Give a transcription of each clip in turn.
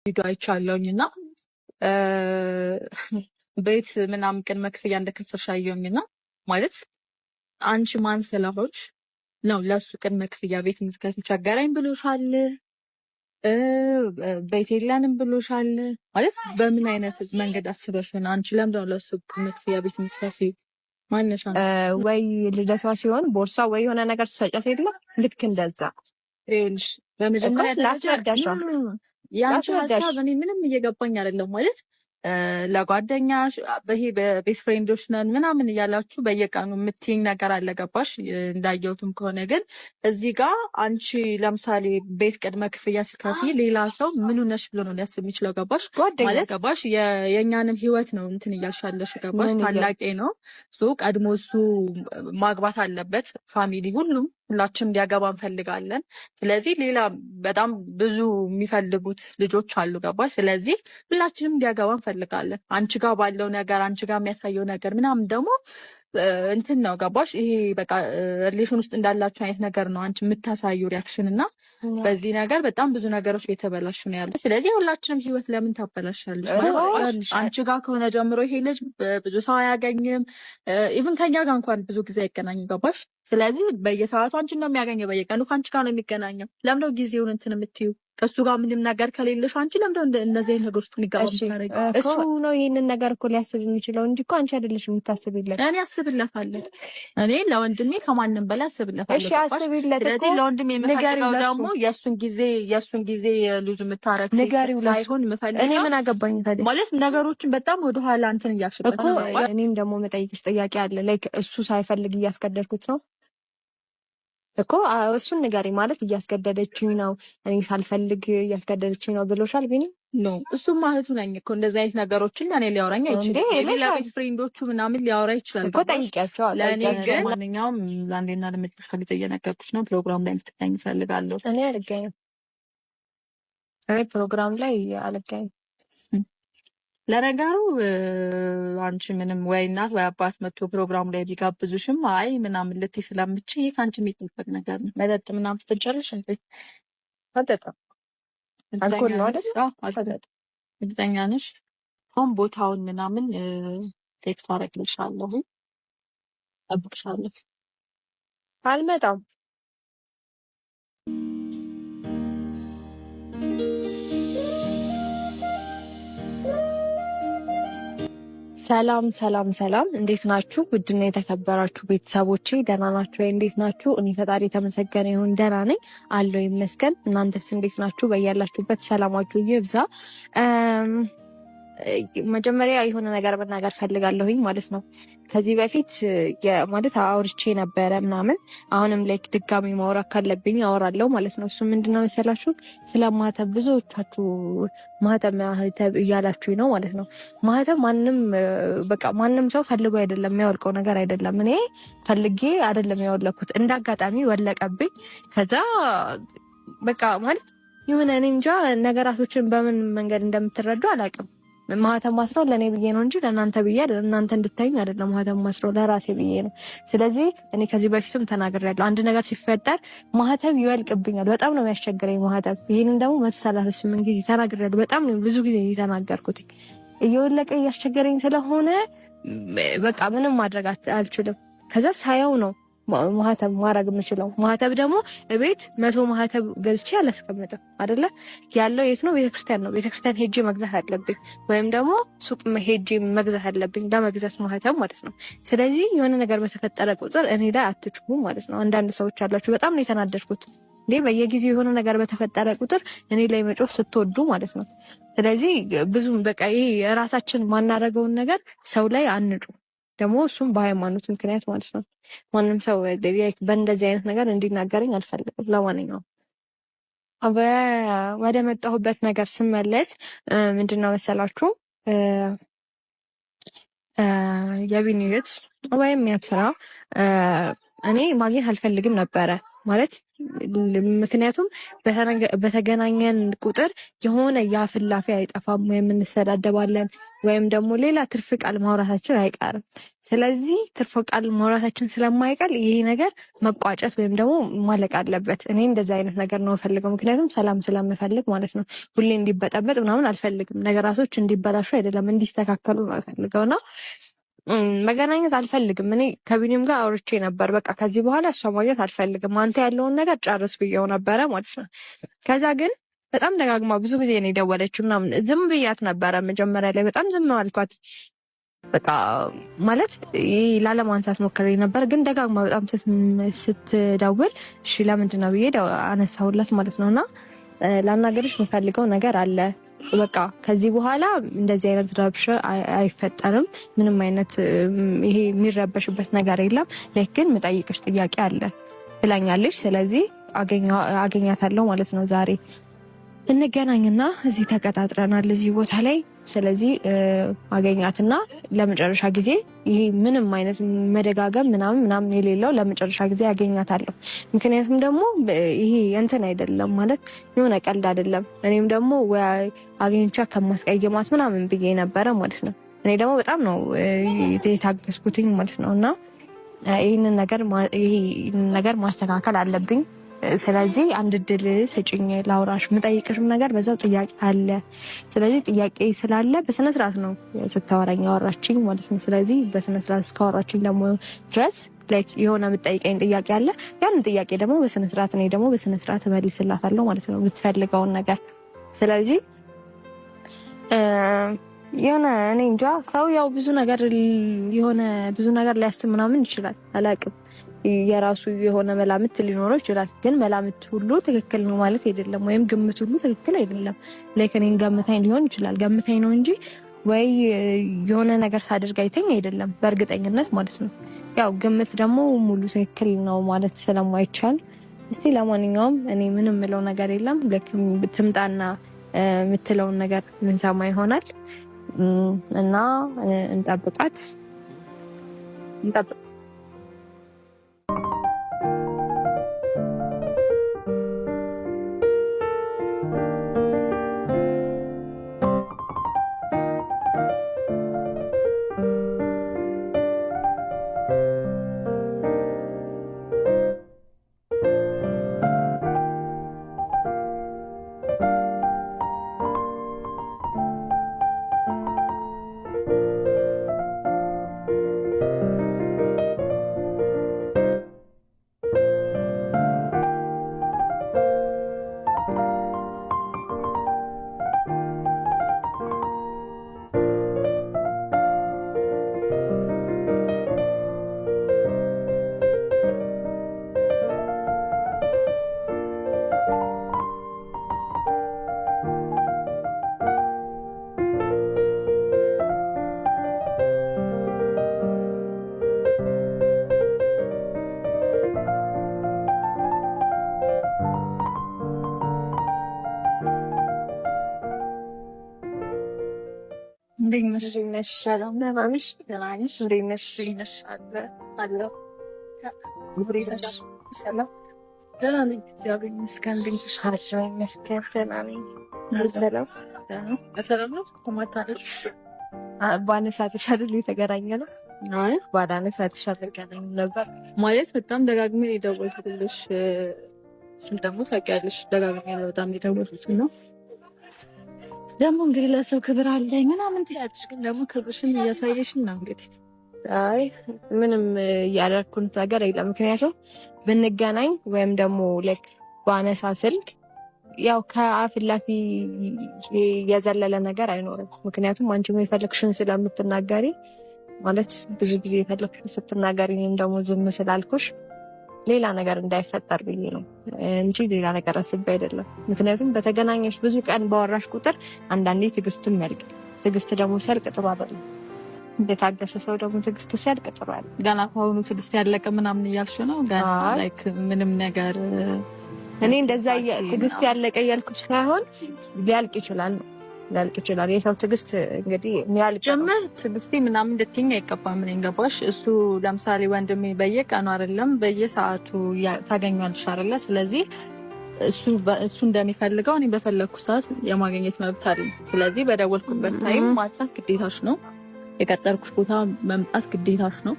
ቪዲዮ አይቻለሁኝ እና ቤት ምናምን ቅድመ ክፍያ እንደከፈልሽ አየሁኝ። እና ማለት አንቺ ማን ስለሆንሽ ነው ለእሱ ቅድመ ክፍያ ቤት የምትከፍይው? ቸገረኝ ብሎሻል፣ ቤት የለንም ብሎሻል። ማለት በምን አይነት መንገድ አስበሽ ነው? አንቺ ለምንድን ነው ለእሱ ቅድመ ክፍያ ቤት የምትከፍይው? ማነሻ ወይ ልደቷ ሲሆን ቦርሳ ወይ የሆነ ነገር ትሰጫት የለ፣ ልክ እንደዛ። ይኸውልሽ፣ በመጀመሪያ ላስረዳሽ። የአንቺ ሀሳብ እኔ ምንም እየገባኝ አይደለም። ማለት ለጓደኛሽ ይሄ በ best friend ኦች ነን ምናምን እያላችሁ በየቀኑ የምትይኝ ነገር አለ፣ ገባሽ? እንዳየሁትም ከሆነ ግን እዚህ ጋር አንቺ ለምሳሌ ቤት ቅድመ ክፍያ ስትከፍይ ሌላ ሰው ምኑ ነሽ ብሎ ነው ሊያስብ የሚችለው፣ ገባሽ? ማለት ገባሽ፣ የእኛንም ህይወት ነው እንትን እያልሻለሽ፣ ገባሽ? ታላቄ ነው፣ ቀድሞ እሱ ማግባት አለበት። Family ሁሉም ሁላችንም እንዲያገባ እንፈልጋለን። ስለዚህ ሌላ በጣም ብዙ የሚፈልጉት ልጆች አሉ፣ ገባሽ? ስለዚህ ሁላችንም እንዲያገባ እንፈልጋለን። አንቺ ጋር ባለው ነገር፣ አንቺ ጋር የሚያሳየው ነገር ምናምን ደግሞ እንትን ነው፣ ገባሽ? ይሄ በቃ relation ውስጥ እንዳላችሁ አይነት ነገር ነው አንቺ የምታሳዩ reaction። እና በዚህ ነገር በጣም ብዙ ነገሮች እየተበላሹ ነው ያለ። ስለዚህ ሁላችንም ህይወት ለምን ታበላሻለሽ? አንቺ ጋር ከሆነ ጀምሮ ይሄ ልጅ ብዙ ሰው አያገኝም። Even ከኛ ጋር እንኳን ብዙ ጊዜ አይገናኝም፣ ገባሽ? ስለዚህ በየሰዓቱ አንቺን ነው የሚያገኘው፣ በየቀኑ ከአንቺ ጋር ነው የሚገናኘው። ለምነው ጊዜውን እንትን የምትዩ? ከእሱ ጋር ምንም ነገር ከሌለሽ አንቺ ለምንድነው እነዚህ አይነት ነገር ውስጥ የሚገባ? እሱ ነው ይህንን ነገር እኮ ሊያስብ የሚችለው እንጂ እኮ አንቺ አይደለሽ የምታስቢለት። እኔ አስብለታለሁ። እኔ ለወንድሜ ከማንም በላይ አስብለታለሁ። እሺ አስቢለት። ስለዚህ ለወንድሜ የምፈልገው ደግሞ የእሱን ጊዜ lose የምታረግ ሳይሆን የምፈልገው እኔ ምን አገባኝ ታዲያ? ማለት ነገሮችን በጣም ወደኋላ እንትን እያልሽበት እኮ። እኔም ደግሞ መጠይቅሽ ጥያቄ አለ። Like እሱ ሳይፈልግ እያስገደድኩት ነው እኮ፣ እሱን ንገሪ። ማለት እያስገደደችኝ ነው፣ እኔ ሳልፈልግ እያስገደደችኝ ነው ብሎሻል ቢኒ? No፣ እሱማ እህቱ ነኝ እኮ፣ እንደዚህ አይነት ነገሮችን ለእኔ ሊያወራኝ አይችልም። ለ best friend ኦቹ ምናምን ሊያወራ ይችላል እኮ፣ ጠይቂያቸው። ለእኔ ግን ማንኛውም ለአንዴና ለመጨረሻ ጊዜ እየነገርኩሽ ነው፣ ፕሮግራም ላይ እንድትገኝ እፈልጋለሁ። እኔ አልገኝም። እኔ ፕሮግራም ላይ አልገኝም። ለነገሩ አንቺ ምንም ወይ እናት ወይ አባት መጥቶ ፕሮግራሙ ላይ ቢጋብዙሽም አይ ምናምን ልትይ ስለምችይ ይሄ ከአንቺ የሚጠበቅ ነገር ነው። መጠጥ ምናምን ትጠጫለሽ እንዴ? አልጠጣም። አልኮል ነው አይደል? እርግጠኛ ነሽ? አሁን ቦታውን ምናምን text አደርግልሻለሁ። እጠብቅሻለሁ። አልመጣም። ሰላም ሰላም ሰላም፣ እንዴት ናችሁ? ውድና የተከበራችሁ ቤተሰቦቼ ደህና ናችሁ ወይ? እንዴት ናችሁ? እኔ ፈጣሪ የተመሰገነ ይሁን ደህና ነኝ አለው ይመስገን። እናንተስ እንዴት ናችሁ? በያላችሁበት ሰላማችሁ ይብዛ። መጀመሪያ የሆነ ነገር መናገር ፈልጋለሁኝ ማለት ነው። ከዚህ በፊት ማለት አውርቼ ነበረ ምናምን፣ አሁንም like ድጋሚ ማውራት ካለብኝ አወራለሁ ማለት ነው። እሱ ምንድነው መሰላችሁ? ስለ ማህተብ ብዙዎቻችሁ ማህተብ ማህተብ እያላችሁኝ ነው ማለት ነው። ማህተብ ማንም በቃ ማንም ሰው ፈልጎ አይደለም የሚያወልቀው ነገር አይደለም። እኔ ፈልጌ አይደለም ያወለኩት፣ እንደ አጋጣሚ ወለቀብኝ። ከዛ በቃ ማለት የሆነ እኔ እንጃ ነገራቶችን በምን መንገድ እንደምትረዱ አላውቅም። ማህተም ማስረው ለእኔ ብዬ ነው እንጂ ለእናንተ ብዬ አይደለም። እናንተ እንድታዩኝ አይደለም ማህተም ማስረው፣ ለራሴ ብዬ ነው። ስለዚህ እኔ ከዚህ በፊትም ተናግሬያለሁ። አንድ ነገር ሲፈጠር ማህተም ይወልቅብኛል። በጣም ነው የሚያስቸግረኝ ማህተም። ይህንን ደግሞ 138 ጊዜ ተናግሬያለሁ። በጣም ነው ብዙ ጊዜ የተናገርኩት። እየወለቀ እያስቸገረኝ ስለሆነ በቃ ምንም ማድረግ አልችልም። ከዛ ሳየው ነው ማህተብ ማድረግ የምችለው። ማህተብ ደግሞ እቤት 100 ማህተብ ገዝቼ አላስቀምጥም አይደለ? ያለው የት ነው? ቤተክርስቲያን ነው። ቤተክርስቲያን ሄጄ መግዛት አለብኝ፣ ወይም ደግሞ ሱቅ ሄጄ መግዛት አለብኝ ለመግዛት ማህተብ ማለት ነው። ስለዚህ የሆነ ነገር በተፈጠረ ቁጥር እኔ ላይ አትጩሁ ማለት ነው። አንዳንድ ሰዎች አላችሁ፣ በጣም ነው የተናደድኩት። እንዴ በየጊዜው የሆነ ነገር በተፈጠረ ቁጥር እኔ ላይ መጮህ ስትወዱ ማለት ነው። ስለዚህ ብዙም በቃ ይሄ የራሳችን ማናረገውን ነገር ሰው ላይ አንጩ። ደግሞ እሱም በሃይማኖት ምክንያት ማለት ነው። ማንም ሰው በእንደዚህ አይነት ነገር እንዲናገረኝ አልፈልግም። ለማንኛውም ወደ መጣሁበት ነገር ስመለስ ምንድነው መሰላችሁ፣ የቢኒ እህት ወይም የአብስራ እኔ ማግኘት አልፈልግም ነበረ ማለት ምክንያቱም በተገናኘን ቁጥር የሆነ ያፍላፊ አይጠፋም፣ ወይም እንሰዳደባለን ወይም ደግሞ ሌላ ትርፍ ቃል ማውራታችን አይቀርም። ስለዚህ ትርፍ ቃል ማውራታችን ስለማይቀር ይሄ ነገር መቋጨት ወይም ደግሞ ማለቅ አለበት። እኔ እንደዚህ አይነት ነገር ነው ፈልገው፣ ምክንያቱም ሰላም ስለምፈልግ ማለት ነው። ሁሌ እንዲበጠበጥ ምናምን አልፈልግም። ነገራቶች እንዲበላሹ አይደለም እንዲስተካከሉ ነው ፈልገውና መገናኘት አልፈልግም። እኔ ከቢኒም ጋር አውርቼ ነበር። በቃ ከዚህ በኋላ እሷ ማግኘት አልፈልግም፣ አንተ ያለውን ነገር ጨርስ ብዬው ነበረ ማለት ነው። ከዛ ግን በጣም ደጋግማ ብዙ ጊዜ ነው የደወለችው ምናምን። ዝም ብያት ነበረ መጀመሪያ ላይ በጣም ዝም አልኳት። በቃ ማለት ላለማንሳት ሞክሬ ነበር፣ ግን ደጋግማ በጣም ስትደውል እሺ ለምንድን ነው ብዬ አነሳሁላት ማለት ነው። እና ላናገርሽ የምፈልገው ነገር አለ በቃ ከዚህ በኋላ እንደዚህ አይነት ረብሻ አይፈጠርም። ምንም አይነት ይሄ የሚረበሽበት ነገር የለም። like ግን የምጠይቅሽ ጥያቄ አለ ብላኛለች። ስለዚህ አገኛታለሁ ማለት ነው። ዛሬ እንገናኝና እዚህ ተቀጣጥረናል እዚህ ቦታ ላይ። ስለዚህ አገኛትና ለመጨረሻ ጊዜ ይሄ ምንም አይነት መደጋገም ምናምን ምናምን የሌለው ለመጨረሻ ጊዜ አገኛታለሁ። ምክንያቱም ደግሞ ይሄ እንትን አይደለም ማለት የሆነ ቀልድ አይደለም። እኔም ደግሞ አግኝቻ ከማስቀየማት ምናምን ብዬ ነበረ ማለት ነው። እኔ ደግሞ በጣም ነው የታገስኩትኝ ማለት ነው። እና ይህንን ነገር ማስተካከል አለብኝ። ስለዚህ አንድ እድል ስጭኝ ላውራሽ፣ የምጠይቅሽም ነገር በዛው ጥያቄ አለ። ስለዚህ ጥያቄ ስላለ በስነ ስርዓት ነው ስታወራኝ ያወራችኝ ማለት ነው። ስለዚህ በስነ ስርዓት እስካወራችኝ ደግሞ ድረስ like የሆነ የምጠይቀኝ ጥያቄ አለ። ያንን ጥያቄ ደግሞ በስነ ስርዓት እኔ ደግሞ በስነ ስርዓት እመልስላታለሁ ማለት ነው የምትፈልገውን ነገር። ስለዚህ የሆነ እኔ እንጃ ሰው ያው ብዙ ነገር የሆነ ብዙ ነገር ሊያስብ ምናምን ይችላል፣ አላቅም የራሱ የሆነ መላምት ሊኖረው ይችላል። ግን መላምት ሁሉ ትክክል ነው ማለት አይደለም፣ ወይም ግምት ሁሉ ትክክል አይደለም። like እኔን ገምታኝ ሊሆን ይችላል፣ ገምታኝ ነው እንጂ ወይ የሆነ ነገር ሳደርግ አይተኝ አይደለም፣ በእርግጠኝነት ማለት ነው። ያው ግምት ደግሞ ሙሉ ትክክል ነው ማለት ስለማይቻል እስቲ ለማንኛውም እኔ ምንም የምለው ነገር የለም። ልክ ትምጣና የምትለውን ነገር ምንሰማ ይሆናል እና እንጠብቃት እንጠብቅ። እንዴት ነሽ? ሰላም ደህና ነሽ? ደህና ነሽ? እንዴት ነሽ? አለሁ። ሰላም ደህና ነኝ፣ እግዚአብሔር ይመስገን። እንዴት ነሽ? እግዚአብሔር ይመስገን ደህና ነኝ። ሰላም ሰላም ነው። ኮማታለሽ ባነሳትሽ አይደል የተገናኘነው? አይ ባላነሳትሽ አልገናኝም ነበር ማለት በጣም ደጋግሜ ነው የደወልኩልሽ። እሱን ደግሞ ታውቂያለሽ፣ ደጋግሜ ነው በጣም የደወልኩት ነው ደግሞ እንግዲህ ለሰው ክብር አለኝ ምናምን ትያለሽ፣ ግን ደግሞ ክብርሽን እያሳየሽን ነው እንግዲህ። አይ ምንም እያደረኩት ነገር የለም። ምክንያቱም ብንገናኝ ወይም ደግሞ like ባነሳ ስልክ ያው ከአፍ ላፊ የዘለለ ነገር አይኖርም። ምክንያቱም አንቺም የፈለግሽን ስለምትናገሪ ማለት ብዙ ጊዜ የፈለግሽን ስትናገሪ እኔም ደግሞ ዝም ስላልኩሽ ሌላ ነገር እንዳይፈጠር ብዬ ነው እንጂ ሌላ ነገር አስቤ አይደለም። ምክንያቱም በተገናኘሽ ብዙ ቀን ባወራሽ ቁጥር አንዳንዴ ትዕግስትም ያልቃል። ትዕግስት ደግሞ ሲያልቅ ጥሩ አይደለም። የታገሰ ሰው ደግሞ ትዕግስት ሲያልቅ ጥሩ አይደለም። ገና ከአሁኑ ትዕግስት ያለቀ ምናምን እያልሽ ነው። ገና like ምንም ነገር እኔ እንደዛ ትዕግስት ያለቀ እያልኩሽ ሳይሆን ሊያልቅ ይችላል ነው። ሊያልቅ ይችላል። የሰው ትዕግስት እንግዲህ የሚያልቅ ነው። ጀምር ትዕግስቴ ምናምን እንድትይኝ አይገባም። እኔን ገባሽ? እሱ ለምሳሌ ወንድሜ በየቀኑ አይደለም በየሰዓቱ ታገኟለሽ አይደለ? ስለዚህ እሱ እንደሚፈልገው እኔ በፈለግኩ ሰዓት የማግኘት መብት አለኝ። ስለዚህ በደወልኩበት time ማንሳት ግዴታሽ ነው። የቀጠርኩሽ ቦታ መምጣት ግዴታሽ ነው።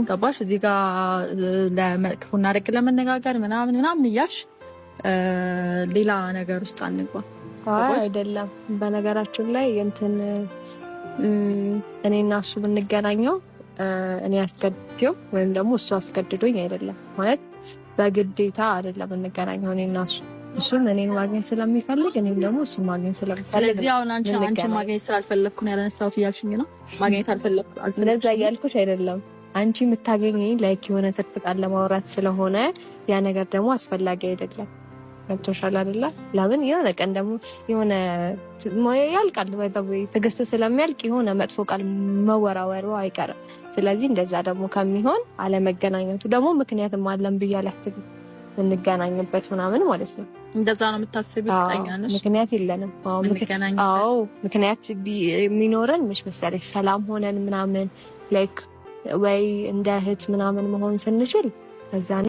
ገባሽ? እዚህ ጋር ክፉና ደግ ለመነጋገር ምናምን ምናምን እያልሽ ሌላ ነገር ውስጥ አንግባ። አይ አይደለም። በነገራችን ላይ እንትን እኔና እሱ ብንገናኘው እኔ አስገድጄው ወይም ደግሞ እሱ አስገድዶኝ አይደለም፣ ማለት በግዴታ አይደለም እንገናኘው እኔና እሱ። እሱም እኔን ማግኘት ስለሚፈልግ እኔም ደግሞ እሱን ማግኘት ስለምፈልግ። ስለዚህ አሁን አንቺ ማግኘት ስላልፈለግኩ ነው ያላነሳሁት እያልሽኝ ነው? ማግኘት አልፈለግኩ እንደዛ እያልኩሽ አይደለም። አንቺ የምታገኘኝ like የሆነ ትርፍ ቃል ለማውራት ስለሆነ ያ ነገር ደግሞ አስፈላጊ አይደለም። ገብቶሻል አይደለ? ለምን የሆነ ቀን ደግሞ የሆነ ያልቃል፣ ትዕግስት ስለሚያልቅ የሆነ መጥፎ ቃል መወራወሩ አይቀርም። ስለዚህ እንደዛ ደግሞ ከሚሆን አለመገናኘቱ ደግሞ ምክንያትም አለን ብዬ አላስብም። የምንገናኝበት ምናምን ማለት ነው። እንደዛ ነው የምታስቢው? ምክንያት የለንም። አዎ ምክንያት የሚኖረን መች መሰለሽ ሰላም ሆነን ምናምን like ወይ እንደ እህት ምናምን መሆን ስንችል እዛ